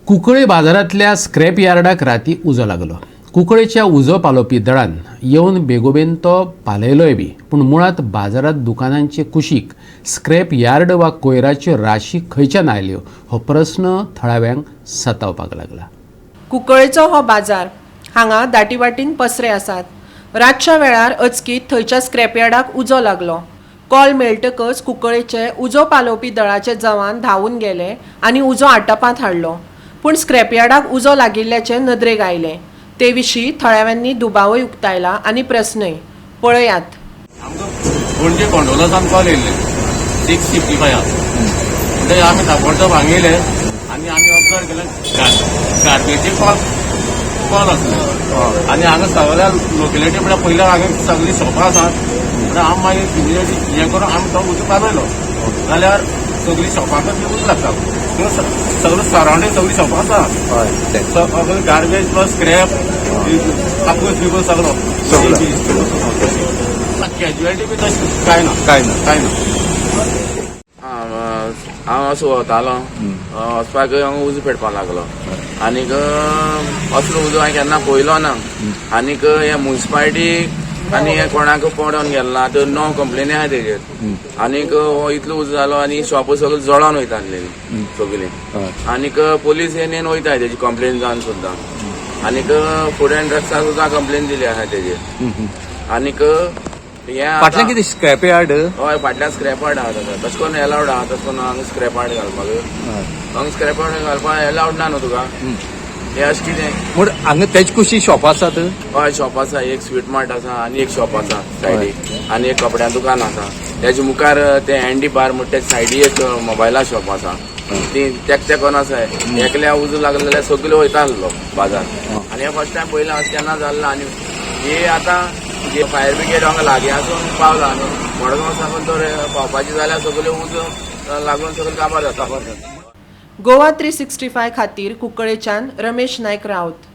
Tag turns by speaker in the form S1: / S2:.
S1: Cuncolim बाजारांतल्या scrap यार्डाक राती उजो लागलो. कुंकळेच्या उजो पालोवपी दळान येवन बेगोबेन तो पालयलोय बी, पूण मुळांत बाजारांत दुकानांचे कुशीक स्क्रॅप यार्ड वा कोयराच्यो राशी खंयच्यान आयल्यो हो प्रस्न थळाव्यांक सतावपाक लागला.
S2: कुंकळेचो हो बाजार. हांगा दाटीवाटीन पसरे आसात. रातच्या वेळार अचकीत थंयच्या स्क्रॅपयार्डाक उजो लागलो. कॉल मेळटकच कुंकळेचे उजो पालोवपी दळाचे जवान धांवून गेले आनी उजो आटापांत हाडलो. पूण स्क्रॅपयार्डाक उजो लागिल्ल्याचें नदरेक आयलें. ते विशीं थळाव्यांनी दुबावय उक्तायला आनी प्रस्नय. पळयात.
S3: आमकां पणजे कंडोला सावन कॉल येयल्ले 6:55. म्हणटकीर आमी ताबडतोब हांगा येयले आनी आमी ऑब्जर्व केलें, गार्बेजी कॉल कॉल आसले आनी हांगा सगळ्या लोकेलिटी, म्हळ्यार पयल्या हांगा सगळीं शॉपां आसात. म्हणल्यार आमी मागीर इमिजिएटली हें करून आमी तो उजो पालयलो जाल्यार सगळीं शॉपांकच बी उजो लागता. सगळं सरावंडींग सगळीं शॉपां आसा, सगळें गार्बेज प्लस स्क्रॅप, कापूस बिपूस सगळो. कॅज्युअलिटी बी तशी काय ना.
S4: काय ना.
S3: काय ना.
S5: हांव असो वतालो, वचपाक हांगा उजो पेटपाक लागलो आनीक असलो उजो हांवें केन्ना पळयलो ना. आनीक हे मुन्सिपालिटी आनी हे कोणाक पडोन गेलो ना, आतां नो कंप्लेनी आहा तेजेर. आनीक हो इतलो उजो जालो आनी शॉप सगळीं जळोन वयता आसलेली सगळीं. आनीक पोलीस हे नेन वयताय तेजी कंप्लेन जावन सुद्दां. आनीक फूड अँड ड्रग्सा सुद्दां कंप्लेन दिली आहा तेजेर. आनीक हे
S4: फाटल्यान कितें स्क्रॅप यार्ड?
S5: हय, फाटल्यान स्क्रॅप यार्ड आहा. ताका तशें करून एलावड आहा, तशें करून हांगा स्क्रॅप यार्ड घालपाक, हांगा स्क्रॅप यार्ड घालपाक एलावड ना न्हू तुका. हे अशें कितें?
S4: म्हूण हांगा तेज कुशी शॉप आसात.
S5: हय, शॉप आसा. एक स्वीट मार्ट आसा आनी एक शॉप आसा सायडीक आनी एक कपड्या दुकान आसा. तेजे मुखार ते एनडी बार म्हणटा, तेजे सायडी एक मोबायला शॉप आसा. ती तेक तेकोन आसा. एकल्या उजो लागलो जाल्यार सगळे वयता आसलो बाजार. आनी हे फर्स्ट टायम पयलें, अशें केन्ना जालें ना. आनी हे आतां जे फायर ब्रिगेड हांगा लागीं आसून पावला न्हू, मडगांव साकून तर पावपाचें जाल्यार सगळे उजो लागून सगळे काबार जाता.
S2: गोवा 365 खातीर कुंकळेच्यान रमेश नायक राऊत.